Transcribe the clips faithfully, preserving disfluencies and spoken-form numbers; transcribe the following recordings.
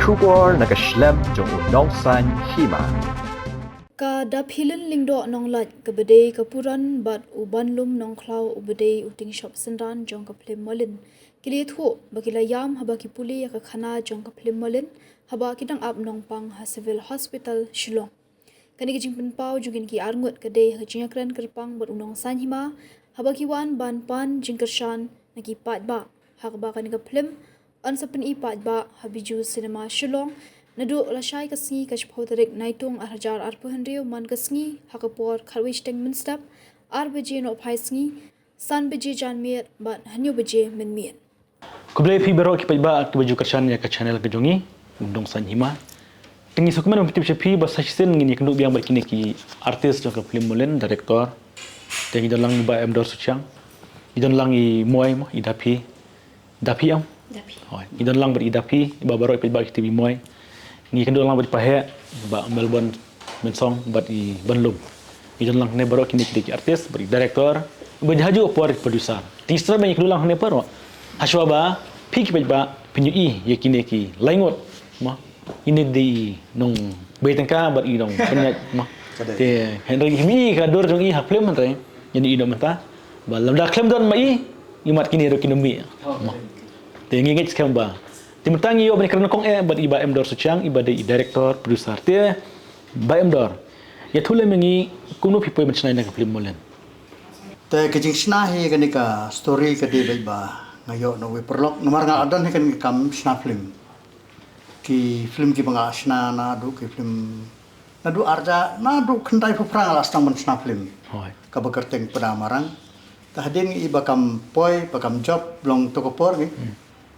Khubor na ka shlem jong u Nongsaiñ Hima. Ka Daphilin Lyngdoh Nonglait kaba dei ka Puran bad u Banlum Nongkhlaw uba dei u tyngshop synran jong ka phlim Molin, ki la ïathuh ba ki la ïam haba ki pule ïa ka khana jong ka phlim Molin haba ki dang ap nongpang ha Civil Hospital Shillong. Kane ka jingpynpaw jong kine ki arngut ka dei ha ka jingïakren kyrpang bad u Nongsaiñ Hima haba ki wan ban pan jingkyrshan na ki paidbah, ha kaba kane ka phlim yn sa pyni paidbah ha Bijou Cinema Shillong naduh lashai ka sngi ka shiphew tarik Naitung arhajar arphew hynriew man ka sngi ha ka por khatwei shiteng mynstep, ar baje nohphai sngi, san baje janmiet bad hynñiew baje mynmiet. Khublei phi baroh ki paidbah kiba ju kyrshan ïa ka channel ka jong ngi, u Nongsaiñ Hima. Te ngi sngewkmen ban pyntip sha phi ba sa shisien ngin ïakynduh biang bad kine ki artist jong ka phlim Molin, director. Te ngi don lang i Bah Emdor Suchiang. Ngi don lang i Moi mo, i Daphi. Daphi am? Daphi. Hoi. Ngi don lang bad i Daphi, i Bah baroh i paidbah ki tip i Moi. Ngi kynduh lang bad i Paheh, Bah Melbourne Mensong bad i Banlum. Ngi don lang ne baroh kine ki dei ki artist bad i director, bad ha juh por i producer. Te ngi sdang ba ngi kynduh lang ne baroh. Hashwa ba phi ki paidbah phin ïohi ïa kine ki lai ngut. Ma. Ine dei i nongbei tyngka bad i nongpynïaid ma. Ka dei. Te hynrei hi ka dur jong i ha phlim hynrei. Ine i nong mynta. Ba lada khlem don ma i, i mat kine ruh ki nongmih. Ma. Te ngi ngeit skhem ba. Te mynta ngi ïoh ban ïakren nyngkong eh bad i Bah Emdor Suchiang, iba dei i director, producer. Te Bah Emdor, ïathuh lem ïa ngi kumno phi poi ban shna ïa ka phlim Molin. Te ka jingshna hi kane ka story ka dei beit ba nga ïoh na uwei u paralok namar nga la don hi kane ka kam shna phlim. Ki phlim kiba nga la shna naduh ki phlim naduh arhajar, naduh khyndai phew phra nga la sdang ban shna phlim. Hoi. Kaba kyrteng Pda Marang. Te hadien iba kam poi, ba kam job, long to ka por ngi. Hmm.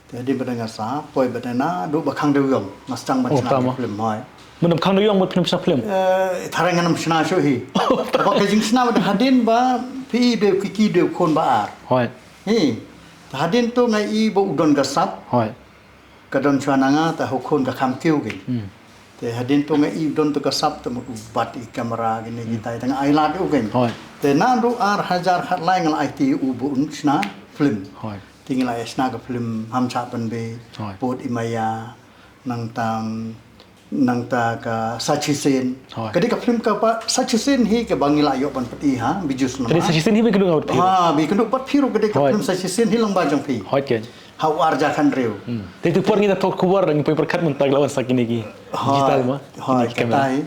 Te hadien ba dang nga sa poi ba dang naduh ba khang dewïong nga sdang ban shna phlim, hoi. Mynta khang dewïong ban phlim shna phlim. Eh, tharai ngan ym shna shuh hi. Ba ka jingshna ba dang hadien ba phi dei ki ki dei khun ba ar. Hoi. Hi. Te hadien to nga i ba u don ka sap. Hoi. Ka don shuwa na nga te ha u khun ka kham kiew ki. Hmm. Te hadien to nga i u don to ka sap te mut u bat i kamera kine ki tai te nga ai lad u ki. Hoi. Te naduh arhajar khatlai nga la aiti u ba un shna phlim. Hoi. Te ngi la ïa shna ka phlim Ham Chah Pynbeit, hoi, Pud i Maya, nangta, nangta ka Sa Chisien. Hoi. Ka dei ka phlim kaba Sa Chisien hi kaba ngi la ïoh ban pyni ha Bijou Cinema. Ka dei Sa Chisien hi ba kynduh nga ban pyni. Ha, ba kynduh pat phi ruh ka dei ka phlim Sa Chisien hi long ba jong phi. Hoi, ken. Ha u arhajar khathynriew. Hmm. Te tu por ngi da thok khubor ngi poi pyrkhat mynta ka la wan sa kine ki. Hoi, digital ma. Hoi, kine ki kamera.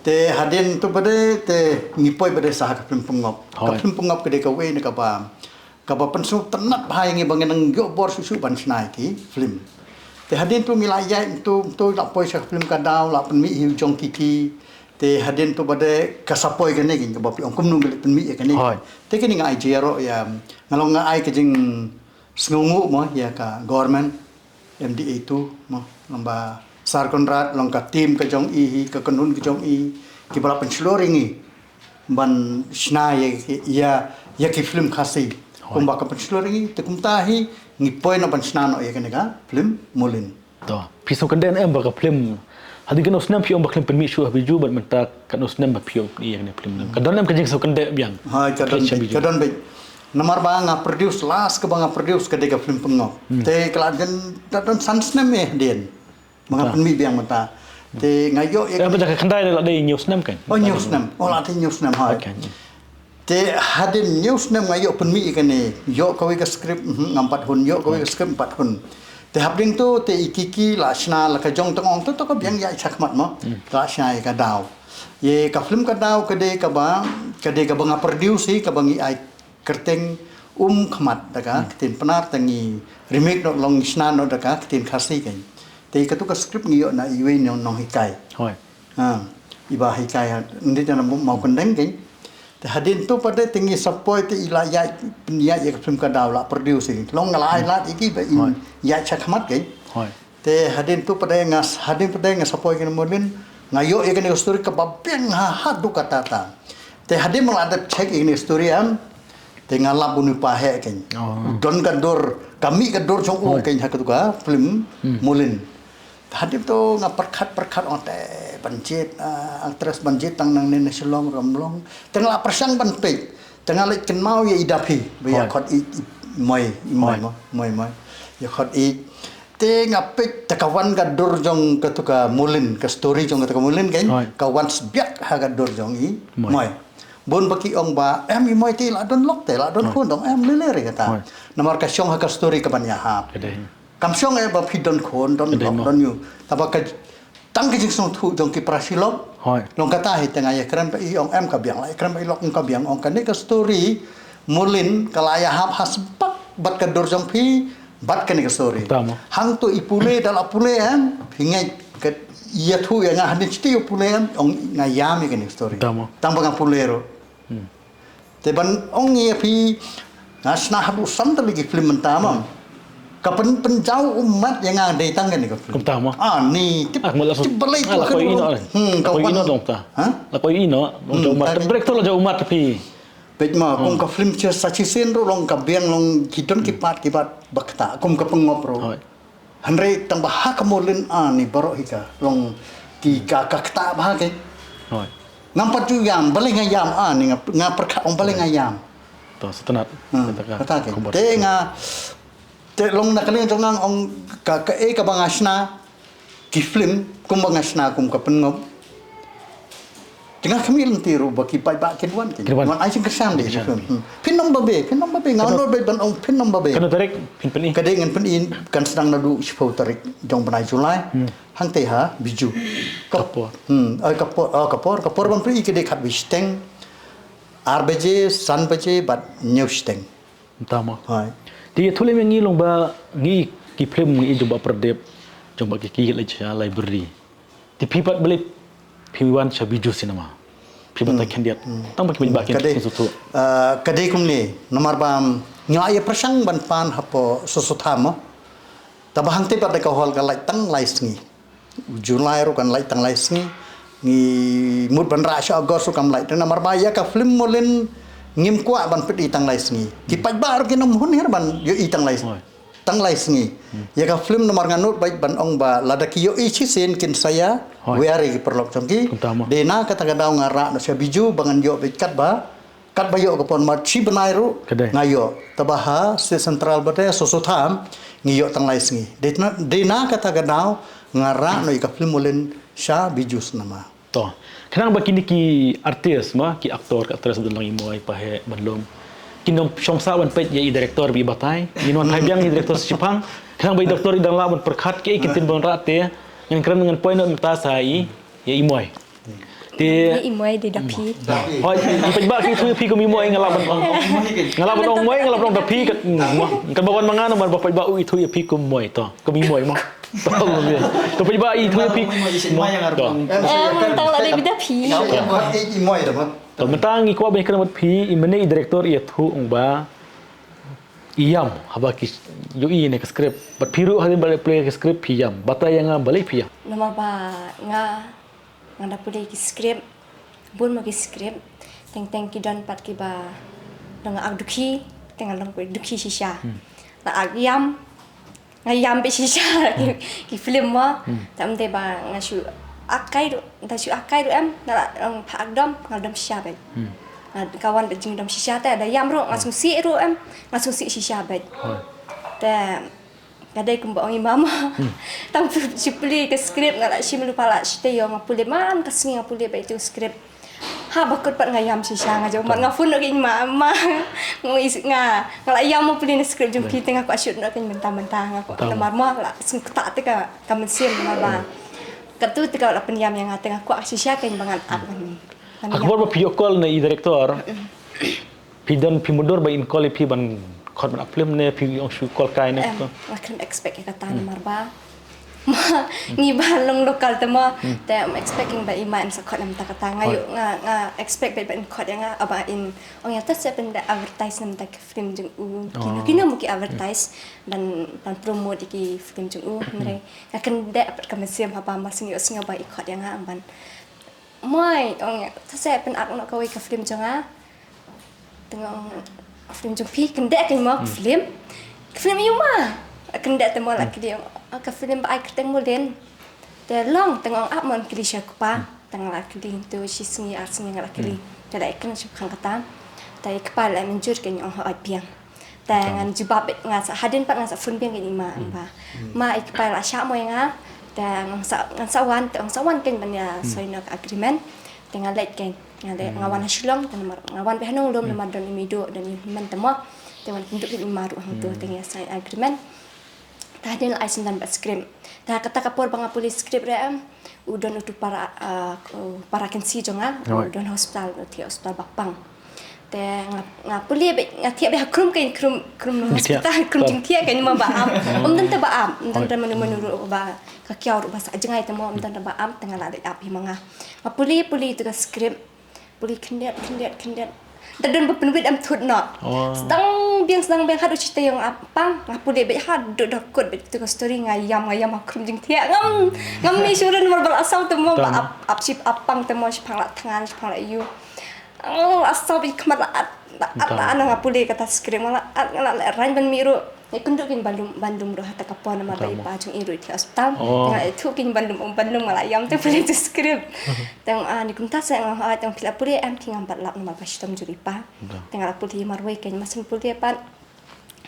Te hadien to ba dei te ngi poi ba dei sa ha ka phlim Pynngop. Ka phlim Pynngop ka dei kawei na kaba kaba pynsngewtynnat bha ïa ngi ba ngi nang ïoh bor shuh shuh ban shna ïa ki phlim. Te hadien to ngi la ïaid to, to la poi sha ka phlim Ka Daw la pynmih hi u jong ki ki. Te hadien to ba dei ka sa poi kane ki kaba phi ong kumno ngi la pynmih ïa kane. Hoi. Te kane nga ai jia ro ïa nga long nga ai ka jingsngewnguh mo ïa ka government. M D A two mo, long ba Sir Conrad, long ka team ka jong i hi, ka kynhun ka jong i, kiba la pynshlur ïa ngi ban shna ïa, ïa, ïa ki phlim Khasi. Hoi. Kumba ka pynshlur ïa ngi, te kumta hi ngi poi noh ban shna noh ïa kane ka phlim Molin. To, phi sngewkynduh em ba ka phlim. Hadien katno snem phi ong ba khlem pynmih shuh ha Bijou bad mynta katno snem ba phi ong ïa kane ka phlim. Ka don em ka jingsngewkynduh biang. Hoi, ka don beit, ka don beit. Namar ba nga produce, last kaba nga produce ka dei ka phlim Pynngop. Hmm. Te ka la don, don san snem eh dien. Ba nga pynmih biang mynta. Te nga ïoh ïa ka. Eh, ba ka khyndai la dei hynñiew snem kan? Oh, hynñiew snem. Oh, la dei hynñiew snem, hoi. Okay. Te hadien hynñiew snem nga ïoh pynmih ïa kane, ïoh kawei ka script, mhm, ngam pat hun, ïoh kawei ka script, ngam pat hun. Te hapdeng to te i Kiki la shna la ka jong tang ong to, to ka biang ïa shakhmat mo. Hmm. La shna ïa Ka Daw. Ïa ka phlim Ka Daw ka dei kaba, ka dei kaba nga produce hi, kaba ngi ai kyrteng Um Khmat da ka ktien Pnar, te ngi remake noh, long shna noh da ka ktien Khasi kan. Te katu ka script ngi ïoh na iwei i nonghikai. Hoi. Ha, iba hikai ha, ngi dei na Mawkyndeng kan. Te hadien to pat te ngi sa poi te i la ïaid, pynïaid ïa ka phlim Ka Daw la produce kan. Long nga la ai lad ïa ki ba in ïaid shakhmat kan. Hoi. Te hadien to pat nga s-, hadien pat nga sa poi kane Molin, nga ïoh ïa kane ka story kaba biang ha, haduh katta katta. Te hadien ba nga la dep check ïa kane ka story em, te nga lap u Paheh kan. Oh. Don ka dur, ka mih ka dur jong u kan ha katu ka phlim Molin. Hadien to nga pyrkhat, pyrkhat, ong te ban jied, ah, actress ban jied tang nangne na Shillong ruh ym long. Te nga la pyrshang ban peit. Te nga leit kynmaw ïa i Daphi, ba ïa khot ïeit, i Moi, i Moi, Moi, Moi, Moi. Ïa khot ïeit. Te nga peit te ka wan ka dur jong katu ka Mulin, ka story jong katu ka Mulin kan, ka wan sbiak ha ka dur jong i Moi. Bun ba ki ong ba em i Moi te la don lok te la don khun, dong em lele re kata. Namar ka shong ha ka story ka ban ïahap. Kam shong eh ba phi don khun, don lok, don ïew. Taba ka tang ka jingsngewthuh jong ki para shilok. Long kata hi te nga ïakren ba i ong em ka biang, la ïakren ba i lok ong ka biang, ong kane ka story Mulin ka la ïahap ha sbiak bad ka dur jong phi bad kane ka story. Hangto i pule da la pule em, phi ngeit ka ïathuh ïa nga hadien shiti u pule em, ong nga ïam ïa kane ka story. Tang ba nga pule ruh. Te ban ong ïa phi nga shna haduh san tylli ki film mynta ma. Ka pyn pynjaw ummat ïa nga dei tang kane ka film. Kumta ma. Ah ni tip tip balei tu la koi ino. Hmm, ka wan ino dong ta. Ha? La koi ino dong ummat. Director la jaw ummat phi. Peit ma kum ka film Shisien ruh long ka biang long ki don ki pat ki pat ba kata kum ka pynngop ruh. Hynrei tang ba ha ka Mulin ani baroh hi ka long ki ka ka kata ba ha ke. Ngam pat ju ïam balei nga ïam ani nga nga pyrkhat ong balei nga ïam. To setenat. Kata ke te nga te long na kane jong nga ong ka ka e ka ba nga shna ki film kum ba nga shna kum ka pynngop. Te nga khmih lynti ruh ba ki paidbah kin wan kin wan ai jingkyrshan de. Phin ym babe phin ym babe nga nud bad ban ong phin ym babe. Kano tarik phin pyni? Ka dei ngan pyni kan sdang naduh shiphew tarik jong bnai July. Hangte ha Bijou. Ka por. Hmm, ai ka por, ah, ka por, ka por ban pyni ka dei khatwei shiteng, ar baje, san baje bad hynñiew shiteng. Mynta mo. Te ïathuh lem ïa ngi long ba ngi ki film ngi jong ba Pradip jong ba ki ki leit sha library. Te phi pat balei phi wan sha Bijou Cinema? Phi batai khyndiat. Tang ba ki ba ki ka dei. Ka dei kumne namar ba ngi la ïa pyrshang ban pan hapoh Sossotham mo. Taba hangte pat da ka hall ka lait tang lai sngi. July ruh kan lait tang lai sngi. Ngi mut ban rah sha August ruh kam lait. Namar ba ïa ka film Mulin ngim kwah ban peit i tang lai sngi. Ki paidbah ruh kin ym hun her ban ïoh i tang lai sngi. Tang lai sngi. Ïa ka film namar nga nud bad ban ong ba lada ki ïoh i shisien kin sa ïa wiar ïa ki paralok jong ki. Dei na kata ka daw nga rah noh sha Bijou ba ngan ïoh bad katba katba ïoh ka por mat shi bnai ruh nga ïoh. Taba ha State Central ba te Sossotham ngi ïoh tang lai sngi. Dei na kata ka daw nga rah noh ïa ka film Mulin sha Bijou Cinema. To. Khnang ba kine ki artist ma ki actor ki actress ba don lang i Moi pa he ban lum. Kin ym shong sah ban peit ïa i director ba i batai. Ngin wan thai biang i director shipang. Khnang ba i director i dang lah ban pyrkhat ki kin tin ban rah te. Ngan kren ngan poi noh mynta sa i ïa i Moi. Te i Moi de da phi. Hoi i peit ba ki thu ïa phi kum i Moi nga lah ban ong. Nga lah ban ong Moi nga lah ban ong da phi kat. Kan ba wan ma nga namar ba peit ba u i thu ïa phi kum Moi to. Kum i Moi mo. To phi ba i thu phi. Mynta la dei bida phi. To mynta ngi kwah ba kren bad phi i mane i director ïathuh ong ba i ïam haba ki ïohi ne ka script. Bad phi ruh hadien ba play ka script phi ïam. Batai ïa nga balei phi ïam. Namar ba nga nga da pule ki script. Bun mo ki script teng teng ki don pat kiba dang ak dukhi. Teng long dukhi shisha. Nga ak ïam. Nga ïam bad shisha ki film mo. Tam de ba nga shu ak kai ruh, ta shu ak kai ruh em na la long pha ak dom nga dom shisha bad. Ka wan bad jingdom shisha te da ïam ruh nga sngewsih ruh em. Nga sngewsih shisha bad. Te ka dei kumba ong i mama. Tang shu pule ka script nga la shim lypa la shi taïew nga pule man ka sngi nga pule ba itu script. Ha ba kut pat nga ïam shisha nga jong nga phone noh ka i ma ma. Nga nga la ïam mo pule na script jong phi te nga kwah shoot noh ka mynta mynta nga kwah namar mo la sngewthuh te ka ka mynsiem namar ba katu te ka la pynïam ïa nga te nga kwah shisha ka ba ngan ak. Akbar ba phi ïoh call na i director. Phi don phi mutdur ba in call ïa phi ban khot ban ak film ne phi ong shu call kai ne. Em, nga khlem expect ïa kata namar ba ma ngi ba long local te ma te I'm expecting ba i ma in sa khot namar kata nga ïoh nga nga expect ba in khot ïa nga aba in ong ïa ta se pynda advertise namar ka film jong u kino kino mo ki advertise ban ban promote ïa ki film jong u. Hynrei nga kynda pat ka mynsiem haba ma sngi ïoh sngi ba i khot ïa nga ban Moi ong ïa ta se pyn ak noh kawei ka film jong nga. Te nga ong film jong phi kynda ka mo film. Ka film ïa ma kynda te mo la kylli ong ka film ba ai kyrteng Mulin. Te long te nga ong ap mon kylli sha kpa te nga la kylli tu shi sngi ar sngi nga la kylli. Te la ikna shu khang kata. Te i kpa la mynjur ka ong ha oi biang. Te ngan jubab, nga sa hadien pat nga sa phone biang ïa i ma, ba ma, i kpa la shah mo ïa nga. Te ngan sa, ngan sa wan, te ngan sa wan kein ban ïa sign ka agreement. Te nga leit kein, nga leit, nga wan ha Shillong, te namar nga wan beit ha Nonglum namar don i mei duh, don i hynmen te mo. Te wan pynduh kein i ma ruh hangto, te ngi ïa sign agreement. Te hadien la ai syndon bad script. Te ha kata ka por ba nga pule script re em, u don utu para, ah, u para kynsi jong nga, u don hospital, u thiah hospital ba pang. Te nga, nga pule beit, nga thiah beit ha khrum kein, khrum, khrum hospital, khrum jingthiah kein, ma ba ap. Ym don te ba ap, ym don te mano mano ruh ba ka kiaw ruh ba sah jngai te mo, ym don te ba ap, te nga la leit ap hi ma nga. Nga pule, pule ïa utu ka script. Pule khyndiat, khyndiat, khyndiat. Da don ba pynwit em thut noh. Sdang biang, sdang biang haduh shi taïew nga pang, nga pule beit haduh da kut beit ïa utu ka story, nga ïam, nga ïam ha khrum jingthiah. Ngam, ngam mih shuh ruh namar ba la saw te mo, ba ap, ap ship, ap pang te mo, shiphang la thngan, shiphang la ïoh. Nga la saw beit, khmat la at, la at, la at, nga pule kata script, nga la at, nga la lehraiñ ban mih ruh. Nga kynduh kein ban lum, ban lum ruh ha kata ka por namar ba i pa jong i ruh i thiah hospital. Nga ïathuh kein ban lum, ban lum, nga la ïam te pule ïa utu script. Te nga, ah, ni kumta se, nga, ah, te phi la pule em? Te ngam pat lap namar ba shitom jur i pa. Te nga la pule marwei kein, ma shen pule pat.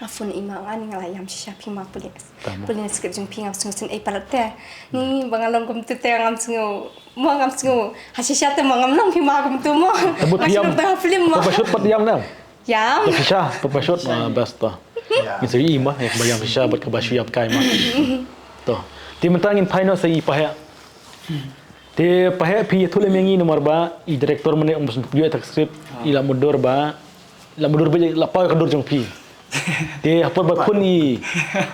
Nga phone i ma, nga, ni nga la ïam shisha, phi ma pule. Pule ïa u script jong phi, ngam sngew shen ei palat te. Ni ba nga long kumtu te ngam sngew, mo ngam sngew. Ha shisha te mo ngam long phi ma kumtu mo. Ngam sngew tang ha film mo. Papa shoot pat ïam ne? Ïam. Papa shoot, papa shoot, ah, best to. Ngi sa ïohi ma, ïa kaba ïam shisha bad kaba shu ïam kai ma. To. Te mynta ngin phai noh sa i Paheh. Te Paheh, phi ïathuh lem ïa ngi namar ba i director mynne um ïoh ïa ka script, i la mutdur ba, la mutdur ba la paw ïa ka dur jong phi. Te ha por ba phone i,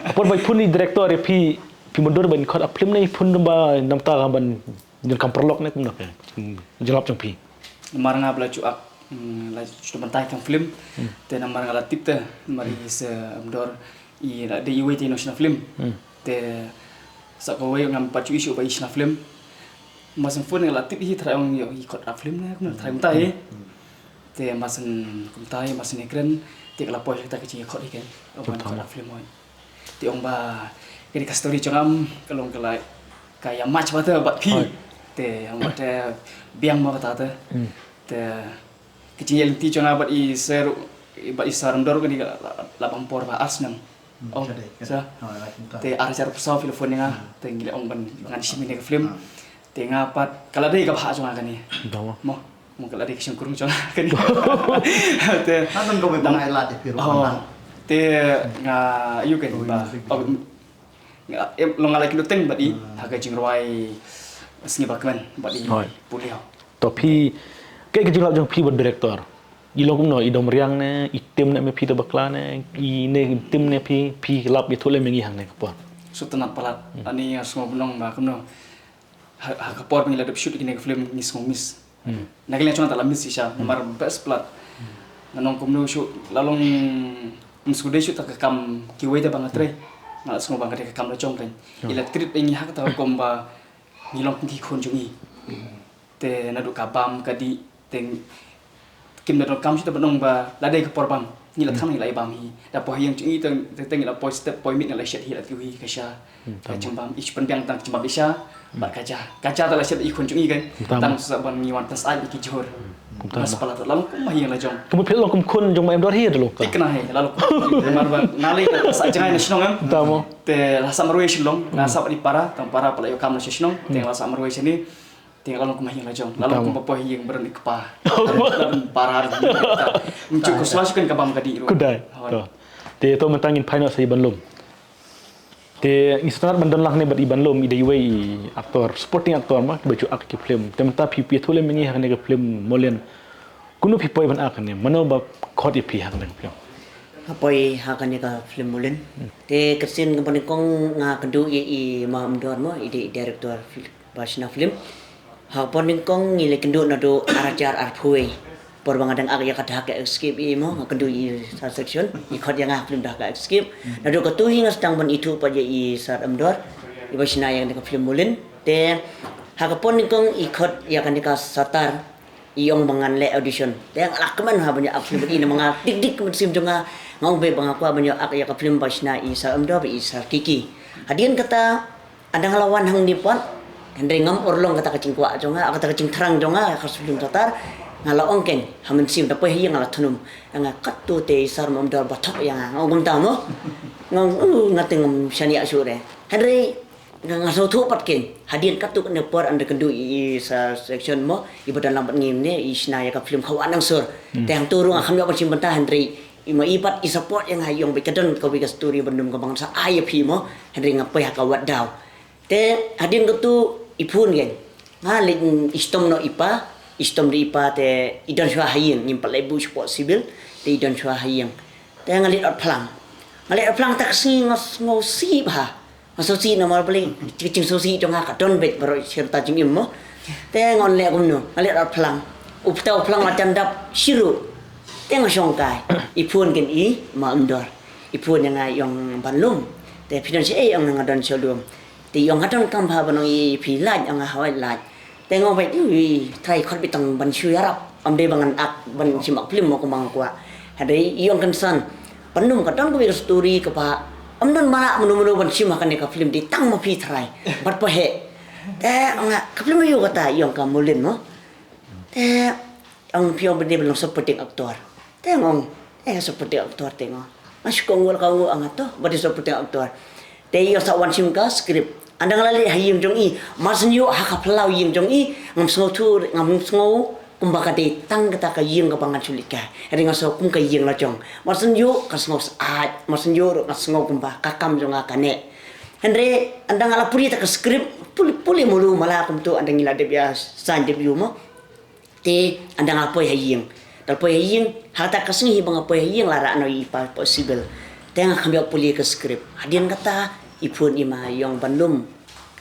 ha por ba phone i director ïa phi, phi mutdur ban khot ap film ne i phone ba namar ta ban donkam paralok ne kumno phi? Jingïalap jong phi. Namar nga ba la ju ak, mm, la ju bynta ïa ka film. Te namar nga la tip te, namar i Sir Amdor i la dei iwei te i nongshna film. Te sa kawei ngam pat ju ïohi shuh ba i shna film. Ma shen phone nga la tip hi, tharai ong ïoh i khot ap film ne kumno, tharai kumta hi. Te ma shen kumta hi, ma shen ïakren, te ka la poi kata ka jingïakhot hi kein. Ong ban khot ap film hoi. Te ong ba kane ka story jong nga ka long ka la, ka ïa match bha te bad phi. Te ong ba te biang mo kata te. Te ka jingïaid lynti jong nga bad i Sir, bad i Sir Amdor kane ka la, la bam por ba ar snem. Ong sa. Te ar hajar arphew saw phi la phone ïa nga. Te ngi la ong ban ngan shim ïa kane ka film. Te nga pat ka la dei ka bhah jong nga kane. Mo, mo ka la dei ka shynrang jong nga kane. Te nga don kawei ba nga ai lad ïa phi ruh. Te nga ïoh kane ba, nga, em, long nga la kynduh teng bad i ha ka jingrwai Sngi Bakmen bad i Pulio. To phi, kaei ka jinglap jong phi bad director? I long kumno, i dom riang ne, i tim ne me phi da bakla ne, i ne i tim ne phi, phi lap ïathuh lem ïa ngi hangne ka por. Shu tynnat palat. Ani nga sngew bnong ba kumno. Ha, ha ka por ba ngi la dep shoot ïa kane ka film ngi sngew miss. Na ka liang jong nga te la miss shisha, namar best palat. Nga ong kumno shu la long, ym shu dei shu ta ka kam kiwei te ba nga trei. Nga la sngew ba ka dei ka kam la jong kein. I la treat ïa ngi ha kata ka rukom ba ngi long kum ki khun jong i. Te naduh ka bam ka dih te kim da donkam shuh te ban ong ba la dei ka por bam. Ngi la tang ngi la ïa bam hi. Da poi ha ïing jong i te, te, te ngi la poi step poi miet ngi la shet hi la tiew hi ka sha. Ka jingbam, i shu pynbiang tang ka jingbam i sha. Bad ka ja. Ka ja te la shet i khun jong i kein. Tang sa ban ngi wan pynsyaid ïa ki jhur. Bas pala te la long kum ha ïing la jong. Te mut phi long kum khun jong ma em dor hi te long. Te kena hi, la long kum. Namar ba nga lei la sa jngai na shnong em. Te la sa marwei shnong, nga sa bad i para, tang para pala ïoh kam na shnong. Te la sa marwei shane. Te la long kum ha ïing la jong, la long kum ba poi ha ïing ba don i kpa. La don para. Ym ju ko sla shu kein ka bam ka dih ruh. Kudai. To. Te to mynta ngin phai noh sa i Banlum. Te ngi sngewtynnat ban don lang hangne bad i Banlum, i dei iwei i actor, supporting actor ma, ba ju ak ki film. Te mynta phi, phi ïathuh lem ïa ngi ha kane ka film Molin. Kumno phi poi ban ak hangne, mano ba khot ïa phi ha kane ka film? Nga poi ha kane ka film Molin. Te ka sien kaba nyngkong nga kynduh ïa i Ma Umdor mo, i dei i director film. Ba shna film. Ha ka por nyngkong ngi la kynduh naduh ar hajar arphew wei. Por ba nga dang ak ïa ka Dhaka Escape i mo, nga kynduh i Sir Section, i khot ïa nga film Dhaka Escape. Naduh katu hi nga sdang ban ithuh pat ïa i Sir Amdor, i ba shna ïa kane ka film Molin. Te ha ka por nyngkong i khot ïa kane ka Satar, i ong ba ngan leh audition. Te nga la kmen ha ban ïa ak film i, namar nga dik dik mynsiem jong nga, nga ong beit ba nga kwah ban ïa ak ïa ka film ba shna i Sir Amdor bad i Sir Kiki. Hadien kata Ynda nga la wan hangne pat, hynrei ngam urlong kata ka jingkwah jong nga, kata ka jingthrang jong nga, ka film Satar. Nga la ong kein, ha mynsiem da poi ha ïing nga la thnum. Nga katto te i sir Mamdor ba thok ïa nga. Nga ong kumta mo. Nga ong, uh, nga te ngam shaniah shuh re. Hynrei nga, nga sngewthuh pat kein. Hadien katto katne por ynda kynduh i, i sa section mo, i ba don lang bad ngi mynne, i shna ïa ka film Khawa Nang Sur. Te hangto ruh nga kham ïoh ban shim bynta hynrei i ma i pat i support ïa nga, i ong beit ka don kawei ka story ban ym, kaba ngan sa ai ïa phi mo. Hynrei nga poi ha ka wad daw. Te hadien katto i phone kein. Nga leit, mm, i shitom noh i pa, i shitom da i pa te i don shuwa ha ïing, ngim pat leit buh shapoh civil, te i don shuwa ha ïing. Te nga leit ot phlang. Nga leit ot phlang ta ka sngi nga sngewsih bha. Nga sngewsih namar balei, ka jingsngewsih jong nga ka don beit baroh shi rta jingim mo. Te nga ong leh kumno, nga leit ot phlang. Uta u phlang la jan dap shi ruh. Te nga shong kai. I phone kein i ma Mamdor. I phone ïa nga, i ong ban lum. Te phi don shaei, ong nga don sha lum. Te i ong nga donkam bha ban ong ïa phi, lait, ong nga hooid lait. Te nga ong beit, ui, trai khot beit tang ban shu ïarap. Ym dei ba ngan ak ban shim ak film mo kumba nga kwah. Hynrei i ong kynsan. Ban lum ka don kawei ka story kaba ym don mano mano ban shim ha kane ka film, dei tang ma phi trai. Bad paheh. Te ong nga, ka film aïu kata, i ong ka Mulin mo. Te ong phi ong ba dei ban long supporting actor. Te nga ong, eh, supporting actor te nga ong. Nga shu kohnguh la kohnguh, ong nga to ba dei supporting actor. Te i ong sa wan shim ka script. Ynda nga la leit ha ïing jong i, mar shu ïoh ha ka phyllaw ïing jong i, ngam sngewthuh, ngam sngew kumba ka dei tang kata ka ïing kaba ngan shu leit kai. Hynrei nga sngew kum ka ïing la jong. Mar shu ïoh ka sngew syaid, mar shu ïoh ruh nga sngew kumba ka kam jong nga ka neh. Hynrei ynda nga la pule ïa ka script, pule, pule mulu mala kumto ynda ngi la dep ïa sign debut mo. Te ynda nga poi ha ïing. Nga poi ha ïing, ha kata ka sngi hi ba nga poi ha ïing la rah noh i pa hapoh civil. Te nga kham ïoh pule ka script. Hadien kata i phone i ma, i ong ban lum.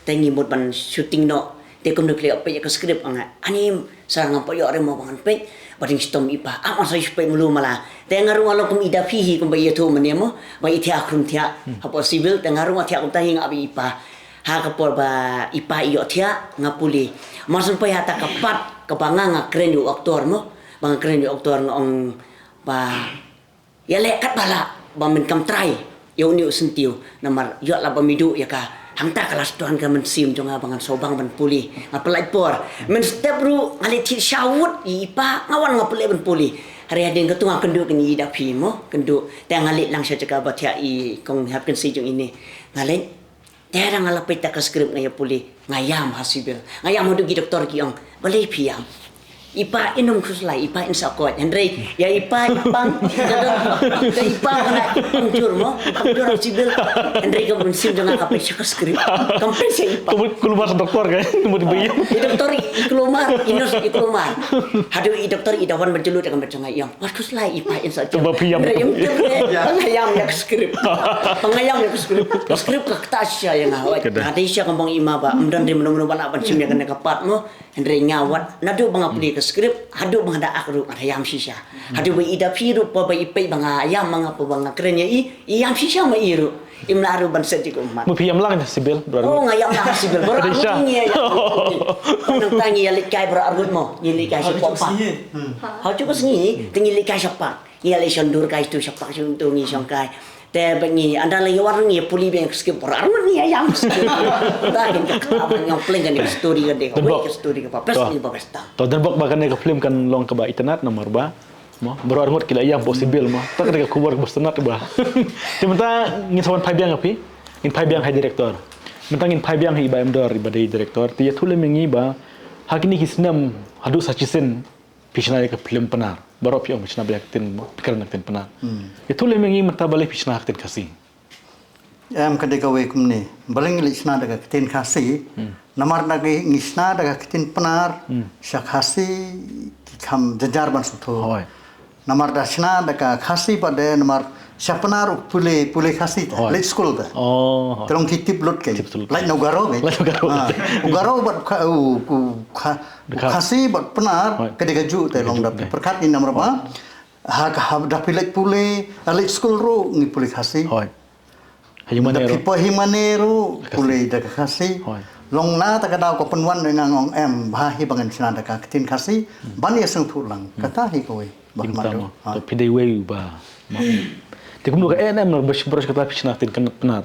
Te ngi mut ban shooting noh. Te kumno phi la ïoh peit ïa ka script, ong nga. Ani sir ngam pat ïoh re mo ba ngan peit. Ba dang shitom i pa. Ah, ngan sa shu peit mulu mala. Te nga ruh nga long kum i da phi hi kumba i ïathuh mynne mo. Ba i thiah khrum thiah. Hapoh civil te nga ruh nga thiah kumta hi nga ap i pa. Ha ka por ba i pa i ïohthiah nga pule. Mar shu poi ha ta ka part kaba nga nga kren ïa u actor mo. Ba nga kren ïa u actor nga ong ba ïaleh katba lah ba men kam trai ïa une u syntiew. Namar ïoh lah ba me duh ïa ka. Hangta ka la sdang ka mynsiem jong nga ba ngan sngewbang ban pule. Nga pynlait por. Mynstep ruh nga leit thied sha wut ïa i pa nga wan nga pynleit ban pule. Hynrei hadien katto nga kynduh kein i da phi mo. Kynduh. Te nga leit lang sha jaka ba thiah i kong Hepkynsi jong ine. Nga leit. Te ynda nga la peit ïa ka script nga ïa pule, nga ïam ha civil. Nga ïam haduh ki doktor ki ong, balei phi ïam? I pa in ym khuslai, i pa in sa koit. Hynrei ïa i pa i pang, ïa i pa nga i pang jur mo, i pang jur ha civil. Hynrei ka mynsiem jong nga ka peit sha ka script. Kam peit sha i pa. Ka mut kulmar sa doktor ka, mut ba ïam. I doktor i kulmar, i nurse i kulmar. Haduh i doktor i da wan ban jylliew da ka met jong nga i ong. Wat khuslai i pa in sa jong. Ba phi ïam. Nga ïam ïa ka script. Ba nga ïam ïa ka script. Ka script ka ktah shisha ïa nga. Nga dei shisha ka mong i ma ba ym don re mano mano ba lah ban shim ïa kane ka part mo. Hynrei nga wat naduh ba nga pule ka script haduh ba nga da ak ruh nga da ïam shisha. Haduh ba i da phi ruh, pa ba i peit ba nga ïam ma nga, pa ba nga kren ïa i, i ïam shisha ma i ruh. Im lah ruh ban set ïa ka ummat. Mo phi ïam lang ha civil baroh. Oh, nga ïam lang ha civil baroh. Ngi ïa nang tang ngi ïa leit kai baroh arngut mo. Ngi leit kai sha pang. Ha, tu ka sngi, te ngi leit kai sha pang. Ngi ïa leit shon dur kai tu sha pang, shon tu ngi shon kai. Te ba ngi ynda la ïa wan ngi ïa pule biang ka script baroh arngut ngi ïa ïam ka script. Ta kin ka kata ba ngi ong pleng kane ka story kane ka story kaba best, kaba best tang. To, don bok ba kane ka film kan long kaba itynnad namar ba Mo, baroh arngut ki la ïam hapoh civil mo. Ta ka dei ka khubor kaba sngewtynnat ba. Te mynta ngin sa wan phai biang ha phi. Ngin phai biang ha i director. Mynta ngin phai biang ha i Bah Emdor i ba dei director. Te ïathuh lem ïa ngi ba ha kine ki snem haduh sa shisien phi shna ïa ka film Pnar. Baroh phi ong phi shna ba ïa ka ktien mo, phi kren ïa ka ktien Pnar. Ïathuh lem ïa ngi mynta balei phi shna ka ktien Khasi. Em, ka dei kawei kumne. Balei ngi leit shna da ka ktien Khasi. Namar da ngi, ngi shna da ka ktien Pnar, sha Khasi ki kham jar jar ban sngewthuh. Namar da shna da ka Khasi pat de, namar sha Pnar u pule, pule Khasi te. Leit skul te. Te long ki tip lut ke. Leit na u Garo ke. Leit na u Garo. Ah, u Garo bad u Kha-, u, u Kha-, u Khasi bad Pnar, ka dei kajuh te long da pyrkhat ngi namar ba. Ha ka, ha da phi leit pule, ha leit skul ruh ngi pule Khasi. Hooid. Ha ïing mane ruh. Da phi poi ha ïing mane ruh, pule da ka Khasi. Hooid. Long na ta ka daw ka pynwan nga ong em, bha hi ba ngan shna da ka ktien Khasi, ban ïa sngewthuh lang. Kata hi kawei. Bah Mado. To phi dei wei ba. Te kumno ka E N M na ba shi brush kata phi shna ktien Pnar.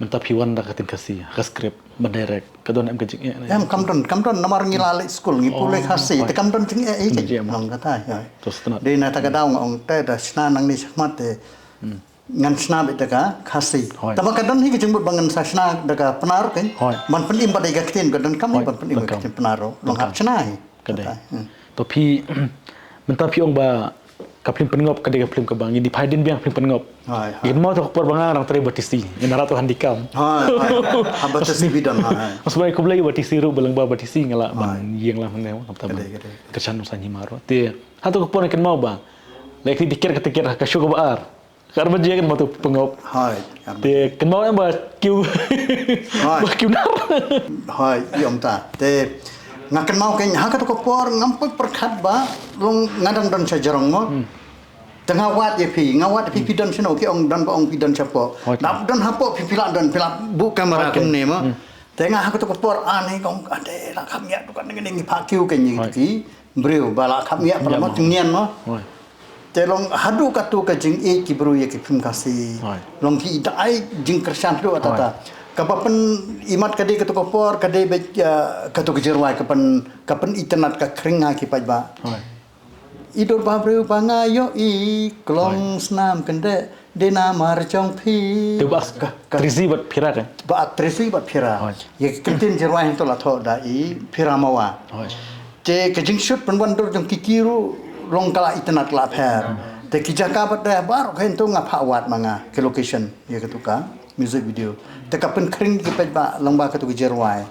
Mynta phi wan da ka ktien Khasi, ka script, ba direct, ka don em ka jingeh ne? Em, kam don, kam don, namar ngi la leit skul, ngi pule Khasi, te kam don jingeh, eh, jingeh, ma. Long kata, ya. To sngewtynnat. Dei na kata ka daw nga ong te da shna nangne shakhmat te. Hmm. Ngan shna beit da ka Khasi. Hooid. Tangba ka don hi ka jingmut ba ngan sa shna da ka Pnar kan. Hooid. Ban pynim bad da ka ktien ka donkam hi, ban pynim da ka ktien Pnar ruh. Long hap shna hi. Ka dei. Kata, hmm. To phi, mynta phi ong ba ka phlim Pynngop ka dei ka phlim kaba ngi dei phai dien biang phlim Pynngop. Hooid, hooid. Ngi kynmaw to ka por ba nga dang trei batesi. Ngi na rat to handicam. Hooid, hooid. Ha batesi bidon, hooid. Mas bai khublei batesi ruh ba lyngba batesi nga lah ban ïeng lang hangne. Ka dei, ka dei. Ka chan sa ngi maro. Te ha to ka por ngi kynmaw ba lei kli tiket ka tiket ka show kaba ar. Kar ba jia kan matu Pynngop. Hooid. Te kynmaw em ba kiew. Hooid. Ba kiew nar. Hooid, ïa ym ta. Te nga kynmaw kein ha kata ka por ngam pat pyrkhat ba long nga dang don sha jrong mo. Hmm. Te nga wad ïa phi, nga wad ïa phi, phi don shano, ki ong don ba ong phi don shapoh. Hooid. Dap don hapoh phi, phi lah don, phi lah buh kamera kumne mo. Hmm. Te nga ha kata ka por ani kong ade la kham ïa tu kan ngi ngi pha kiew kein ngi ki. Briew ba la kham ïa pala mo, jingnian mo. Hooid. Te long haduh katu ka jingïeit ki briew ïa ki phlim Khasi. Hooid. Long ki da ai jingkyrshan haduh kata ta. Hooid. Kaba pynimat ka dei katu ka por, ka dei beit, eh, katu ka jingrwai ka pyn, ka pynitynnad ka khring ha ki paidbah. Hooid. I dur ba briew ba nga ïohi klong snam kyndeh. Dei namar jong phi. Te ba ka, ka Trisi bad Phira ka? Ba Trisi bad Phira. Hooid. Ïa ka ktien jingrwai hangto la thoh da i Phira Mawa. Hooid. Te ka jingshoot pynwandur jong ki ki ruh long ka la itynnad la pher. Hmm. Te ki jaka bad da baroh hangto nga phah wad ma nga ki location ïa katu ka music video. Te ka pynkhring ki paidbah lyngba katu ka jingrwai.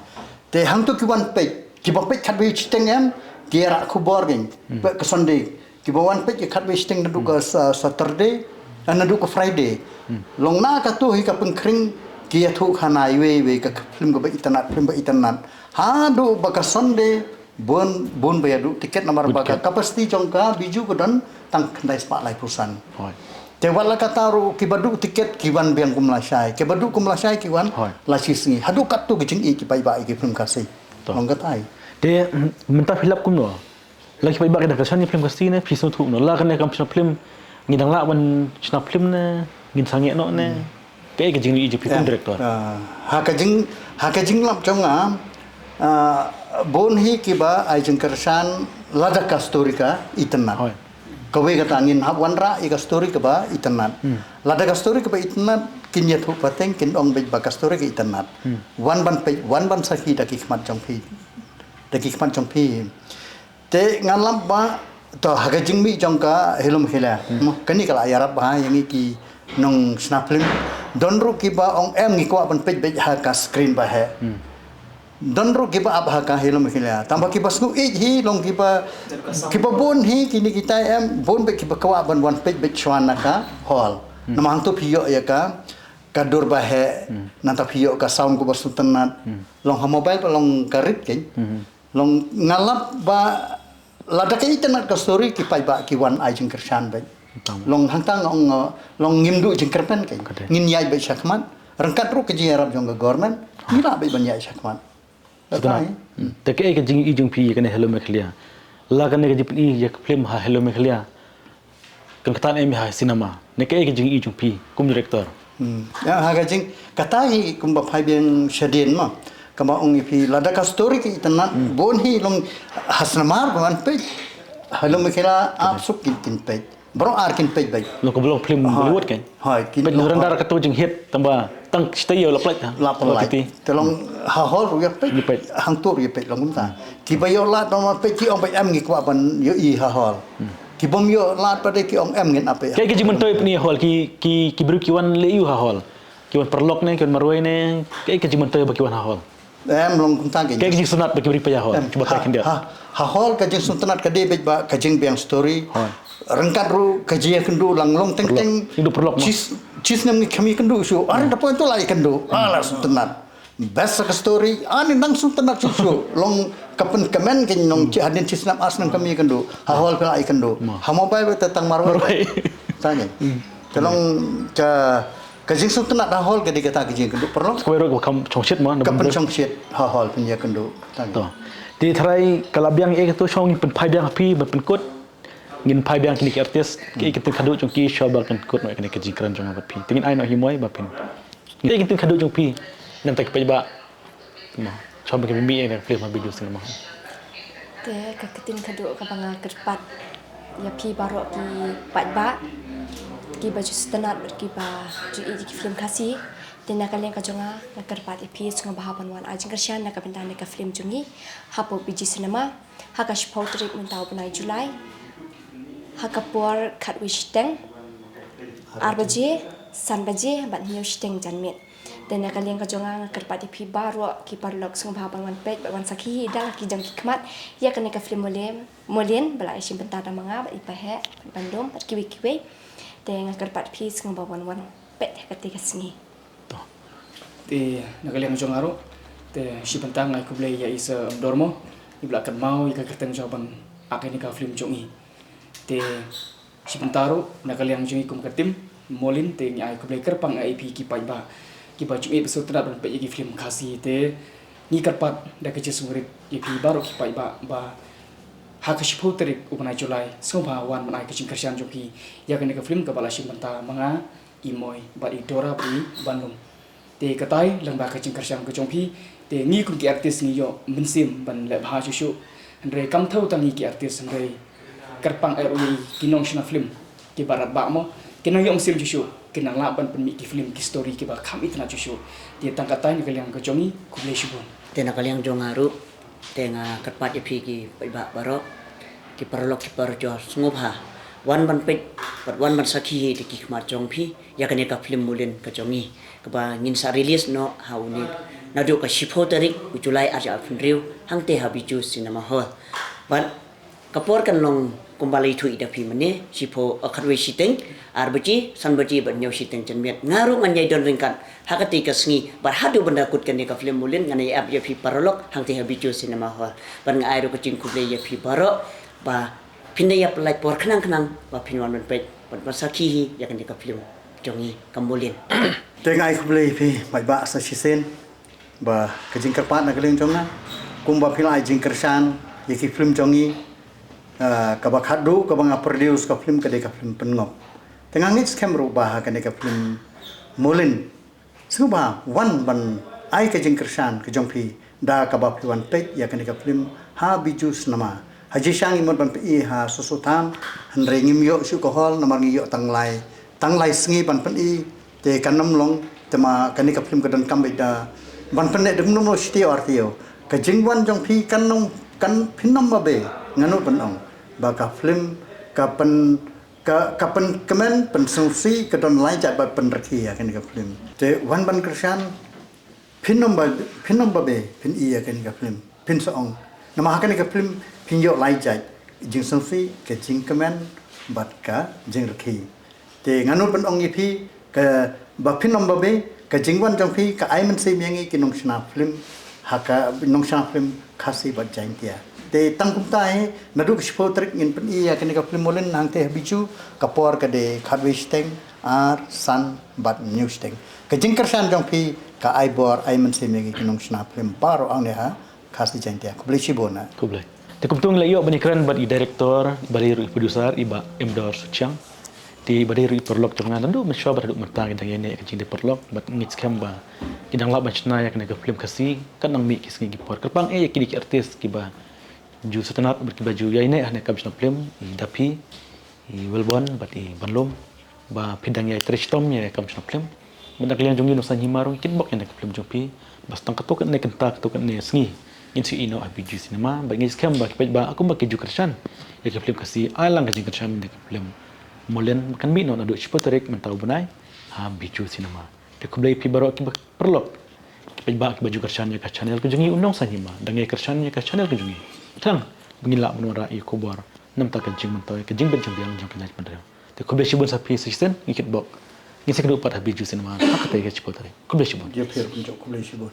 Te hangto ki wan peit, kiba peit khatwei shiteng em, ki ïarah khubor kein, hmm, peit ka Sunday. Kiba wan peit ki khatwei shiteng naduh ka sa-, Saturday, eh, naduh ka Friday. Hmm. Long na katu hi ka pynkhring, ki ïathuh khana iwei iwei ka phlim kaba itynnad, phlim ba itynnad. Haduh ba ka Sunday, bun, bun ba ïaduh tiket namar ba ka capacity jong ka Bijou ka don tang khyndai spah laiphew san. Hooid. Te wat la kata ruh kiba duh tiket ki wan biang kum lashai. Kiba duh kum lashai ki wan, hooid, la shisngi. Haduh katu ki jingïeit ki paidbah ïa ki phlim Khasi. To. Long kata hi. Te mynta phi lap kumno? La ki paidbah ki dang kyrshan ïa phlim Khasi ne, phi sngewthuh kumno? La kane kam shna phlim, ngi dang lah ban shna phlim ne, ngin sangeh noh ne. Hmm. Kaei ka jingïeit jong phi kum director? Ah, ha ka jing, ha ka jinglap jong nga, ah, bun hi kiba ai jingkyrshan lada ka story ka itynnad. Hooid. Kawei kata ngin hap wanrah ïa ka story kaba itynnad. Hmm. Lada ka story kaba itynnad kin ïathuh pateng kin ong beit ba ka story ka itynnad. Hmm. Wan ban peit, wan ban sakhi da ki khmat jong phi. Da ki khmat jong phi. Te nga lap ba to ha ka jingmih jong ka Hello Meghalaya. Hmm. Mo, kane ka la ïarap bha ïa ngi ki nongshna phlim. Don ruh kiba ong em ngi kwah ban peit beit ha ka screen ba heh. Hmm. Don ruh kiba ap ha ka Hello Meghalaya. Tangba kiba sngew ïeit hi long kiba, kiba bun hi kine kita em bun beit kiba kwah ban wan peit beit shuwa na ka hall. Hmm. Namar hangto phi ïoh ïa ka, ka dur ba heh, hmm, nangta phi ïoh ka sound kaba sngewtynnad. Hmm. Long ha mobile ba long ka rit kein. Hmm. Long nga lap ba lada ka itynnad ka story ki paidbah ki wan ai jingkyrshan beit. Tang. Long hangta nga ong, uh, long ngim duh jingkyrmen kein. Ka dei. Ngin ïaid beit shakhmat. Ryngkat ruh ka jingïarap jong ka government. Ngi lah beit ban ïaid shakhmat. Sngewtynnad. Te kaei ka jingïohi jong phi ïa kane Hello Meghalaya? La kane ka jingpyni ïa ka phlim ha Hello Meghalaya. Kan kata ne em ha cinema. Ne kaei ka jingïohi jong phi kum director? Hmm. Ïa, ha ka jing, kata hi kumba phai biang shadien ma. Kaba ong ïa phi lada ka story ka itynnad, hmm, bun hi long ha cinema ruh wan peit. Hello Meghalaya ap suk kin, kin peit. Baroh ar kin peit beit. Long ka ba long phlim Bollywood kein. Hooid, kin peit long. Surrender katu jinghit tangba tang shisha ïa la peit ha. La peit. Te long ha hall ruh ïa peit. Ïa peit. Hangto ruh ïa peit long kumta. Hmm. Kiba ïoh lad ban peit ki ong ba em ngi kwah ban ïohi ha hall. Hmm. Ki bym ïoh lad pat de ki ong em ngin ap ïa. Kaei ka jingmyntoi pyni ha hall ki, ki, ki briew ki wan leh aiu ha hall? Ki wan paralok ne, ki wan marwei ne, kaei ka jingmyntoi ba ki wan ha hall? Em long kumta kein. Kaei ka jingsngewtynnad ba ki briew peit ha hall? Em, kiba ha, ha, ha hall ka jingsngewtynnad ka dei beit ba ka jingbiang story. Hooid. Ryngkat ruh ka jingïakynduh lang long teng teng. Paralok. Ïakynduh paralok mo. Shi, shisnem ngi kham ïakynduh shuh. Are da poi to la ïakynduh. Ah, la sngewtynnad. Best ka story, ani nang sngewtynnad shuh shuh. Long ka pynkmen kein nong, hmm, shi hadien shisnem ar snem kam ïakynduh. Ha hall phi la ïakynduh. Hmm. Ha mobile te tang marwei. Marwei. Tang kein. Hmm. Te long ka, ka jingsngewtynnad ha hall ka dei kata ka jingïakynduh paralok. Kawei ruh ka kham shongshit mo, ka pynshongshit ha hall pynïakynduh. Tang kein. To. Te tharai ka la biang ïa kato shong ngin pynphai biang ha phi ban pynkut. Ngin phai biang kine ki artist, ki, ki tip haduh jong ki shuwa ba kan kut noh ïa kane ka jingkren jong nga bad phi. Te ngin ai noh hi moi ba phin. Ngi ki ktien khadduh jong phi namar ki paidbah. Mo, shuwa ba ki pynmih ïa ka film ha Bijou Cinema. Te ka ktien khadduh kaba nga kyrpad ïa phi baroh ki paidbah kiba ju sngewtynnat bad kiba ju ïeit ïa ki film Khasi. Te na ka liang ka jong nga nga kyrpad ïa phi sngewbha ban wan ai jingkyrshan na ka bynta ne ka film jong ngi hapoh Bijou Cinema ha ka shiphew tarik mynta u bnai July ha ka por khatwei shiteng, ar baje, san baje bad hynñiew shiteng janmiet. Te na ka liang ka jong nga nga kyrpad ïa phi baroh ki paralok sngewbha ban wan peit bad wan sakhi hi da la ki jong ki khmat ïa kane ka film Molin, Molin ba la ai shim bynta da ma nga bad i Paheh bad Bandum bad kiwei kiwei. Te nga kyrpad ïa phi sngewbha ban wan peit ha kata ka sngi. Te na ka liang jong nga ruh te shi bynta nga ai khublei ïa i Sir Amdor mo, iba la kynmaw ïa ka kyrteng jong nga ban act ïa kane ka film jong i. Te shi bynta ruh na ka liang jong i kum ka team Molin te ngi ai khublei kyrpang ïa phi ki paidbah kiba ju ïeit bad sngewtynnat ban peit ïa ki film Khasi. Te ngi kyrpad da ka jingsngewrit ïa phi baroh ki paidbah ba ha ka shiphew tarik u bnai July sngewbha wan ban ai ka jingkyrshan jong phi ïa kane ka film kaba la shim bynta ma nga, i Moi bad i Dora bad i Bandum. Te katai lyngba ka jingkyrshan ka jong phi te ngi kum ki artist ngi ïoh mynsiem ban leh bha shuh shuh. Hynrei kam thew tang ngi ki artist hynrei kyrpang eh ruh ïa ki nongshna film kiba radbah mo, ki nang ïoh mynsiem shuh shuh, ki nang lah ban pynmih ki film ki story kiba kham itynnat shuh shuh. Te tang katai na ka liang ka jong ngi, khublei shibun. Te na ka liang jong nga ruh te nga kyrpad ïa phi ki paidbah baroh, ki paralok ki parajor sngewbha wan ban peit bad wan ban sakhi hi da ki khmat jong phi ïa kane ka film Molin ka jong ngi kaba ngin sa release noh ha une naduh ka shiphew tarik u July arhajar arphew hynriew hangtei ha Bijou Cinema Hall. Bad ka por kan long kumba la ïathuh ïa phi mynne, shiphew, khatwei shiteng, ar baje, san baje bad hynñiew shiteng janmiet. Nga ruh ngan ïai don ryngkat ha katei ka sngi bad haduh ban da kut kane ka film Molin ngan ïai ap ïa phi paralok hangtei ha Bijou Cinema Hall. Bad nga ai ruh ka jingkhublei ïa phi baroh ba phin da ïa pynlait por khnang khnang ba phin wan ban peit bad ban sakhi hi ïa kane ka film jong ngi ka Molin. Te nga ai khublei ïa phi paidbah sa shisien ba ka jingkyrpad na ka liang jong nga kumba phi la ai jingkyrshan ïa ki film jong ngi, ah, kaba khadduh kaba nga produce ka film ka dei ka film Pynngop. Te nga ngeit skhem ruh ba ha kane ka film Molin sngewbha wan ban ai ka jingkyrshan ka jong phi da kaba phi wan peit ïa kane ka film ha Bijou Cinema. Ha jingshisha ngi mut ban peit ha Soso Tham, hynrei ngim ïoh shuh ka hall namar ngi ïoh tang lai, tang lai sngi ban peit. Te kan ym long, te ma kane ka film ka donkam beit da ban pynleit da kumno kumno shi taïew ar taïew. Ka jingwan jong phi kan long, kan phin ym ba be, nga nud ban ong ba ka film ka pyn, ka, ka pynkmen, pynsngewsih, ka don lai jait ba pynrkhie ïa kane ka film. Te wan ban kyrshan, phin ym ba, phin ym ba be phin i ïa kane ka film, phin sa ong namar ha kane ka film phin ïoh lai jait, jingsngewsih, ka jingkmen bad ka jingrkhie. Te nga nud ban ong ïa phi ka ba phin ym ba be, ka jingwan jong phi ka ai mynsiem ïa ngi ki nongshna film, ha ka nongshna film Khasi bad Jaiñtia. Te tang kumta hi, naduh ka shiphew tarik ngin pyn-i ïa kane ka film Molin hangtei ha Bijou, ka por ka dei khatwei shiteng, ar, san bad hynñiew shiteng. Ka jingkyrshan jong phi ka ai bor, ai mynsiem ïa ngi ki nongshna film baroh hangne ha Khasi Jaiñtia. Khublei shibun. Khublei. Te kumta ngi la ïoh ban ïakren bad i director, i ba dei ruh i producer, i Bah Amdor Suchiang. Te i ba dei ruh i paralok jong nga, naduh mynshuwa bad haduh mynta ki dang ïaineh ka jingdei paralok bad ngeit skhem ba ki dang lah ban shna ïa kane ka film Khasi, kan nang mih ki sngi ki por. Kyrpang eh ïa kine ki artist kiba ju sngewtynnat bad kiba ju ïaineh ha kane ka kam shna film, i Dapi, i Wilbon bad i Banlum, ba phi dang ïai trei shitom ïa ka kam shna film. Bad na ka liang jong ngi nongshna hima ruh ngi kitbok ïa ka film jong phi, ba tang katto katne kynta, katto katne sngi ngin sa ïohi noh ha Bijou Cinema. Bad ngi skhem ba ki paidbah kumba ki ju kyrshan ïa ka film Khasi, ai lang ka jingkyrshan ïa ka film Molin, ba kan mih noh naduh shiphew tarik mynta u bnai ha Bijou Cinema. Te khublei phi baroh kiba paralok, ki paidbah kiba ju kyrshan ïa ka channel ka jong ngi u Nongshna Hima. Dang ïai kyrshan ïa ka channel ka jong ngi, tang ba ngin lah ban wanrah ïa ki khubor namar ka jingmyntoi, ka jingbit jingbiang jong ka jaitbynriew. Te khublei shibun sa phi sa shisien, ngi kitbok. Ngin sa ïakynduh pat ha Bijou Cinema ha katei ka shiphew tarik. Khublei shibun. Ïa phi ruh khublei shibun.